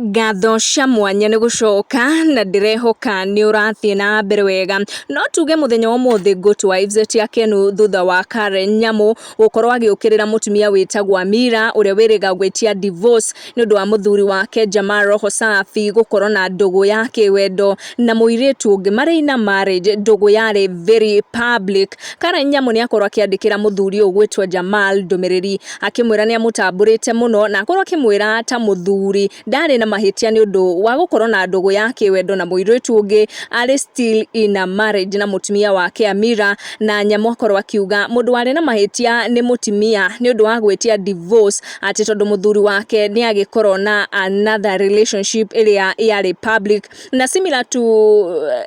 Ngatho cia mwanya nĩ gũcoka na ndĩrehoka nĩ ũrathiĩ na mbere wega. No tuge mũthenya wa ũmũthĩ Good Wives ti akenu thutha wa Karen Nyamu gũkorwo agĩũkĩrĩra mũtumia wĩtagwo Amira ũrĩa wĩrĩga gwĩtia divorce nĩ ũndũ wa mũthuri wake Jamal Roho Safi gũkorwo na ndũgũ ya kĩwendo na mũirĩtu ũngĩ marĩ in a marriage, ndũgũ yarĩ very public. Karen Nyamu nĩ akorwo akĩandĩkĩra mũthuri ũyũ ũgwĩtwo Jamal ndũmĩrĩri akĩmwĩra nĩ amũtambũrĩte mũno na akorwo akĩmwĩra ta mũthuri ndarĩ na mahĩtia nĩ ũndũ wa gũkorwo na ndũgũ ya kĩwendo na mũirĩtu ũngĩ arĩ still in a marriage na mũtumia wake Amira. Na Nyamu akorwo akiuga mũndũ warĩ na mahĩtia nĩ mũtumia nĩ ũndũ wa gwĩtia divorce atĩ tondũ mũthuri wake nĩ agĩkorwo na another relationship ĩrĩa yarĩ public. Na similar to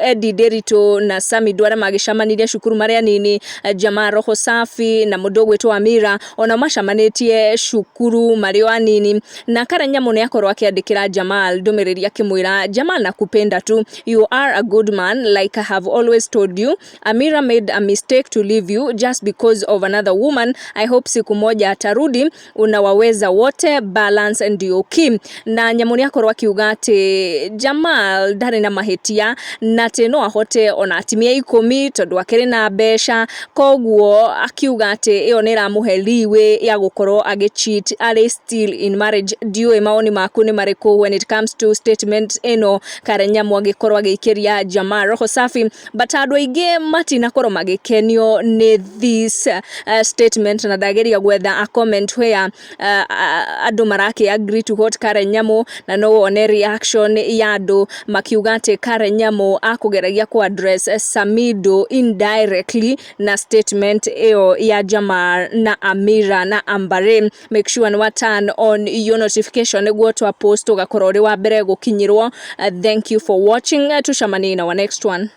Eddie Nderitu na Samido arĩa magĩcemanirie cukuru marĩ anini, Jamaa Roho Safi na mũndũ ũgwĩtwo Amira ona macemanĩtie cukuru marĩ o anini. Na Karen Nyamu nĩ akorwo akĩandĩkĩra Jamal ndũmĩrĩri akĩmwĩra, "Jamal, nakupenda tu, you are a good man like I have always told you. Amira made a mistake to leave you just because of another woman. I hope siku moja atarudi, unawaweza wote, balance ndio key." Na Nyamu nĩ akorwo akiuga atĩ Jamal ndarĩ na mahĩtia na atĩ no ahote ona atimia 10 tondũ akĩrĩ na mbeca, koguo akiuga atĩ ĩyo nĩ ĩramũhe leeway ya gũkorwo agĩ cheat arĩ still in marriage. Ndiũĩ mawoni maku nĩ marĩkũ when it comes to statement ĩno Karen Nyamu agĩkorwo agĩikĩria Jamal Roho Safi, but andũ aingĩ matinakorwo magĩkenio nĩ this statement, na ndageria gwetha a comment where andũ marakĩ agree to what Karen Nyamu, na no wone reaction ya andũ makiuga atĩ Karen Nyamu akũgeragia ku address Samido indirectly na statement ĩyo ya Jamal na Amira na Ambare. Make sure nĩ wa turn on your notification nĩguo twa post ũgakorwo ũrĩ wa mbere gũkinyĩrwo. Thank you for watching. Tucemanie in our next one.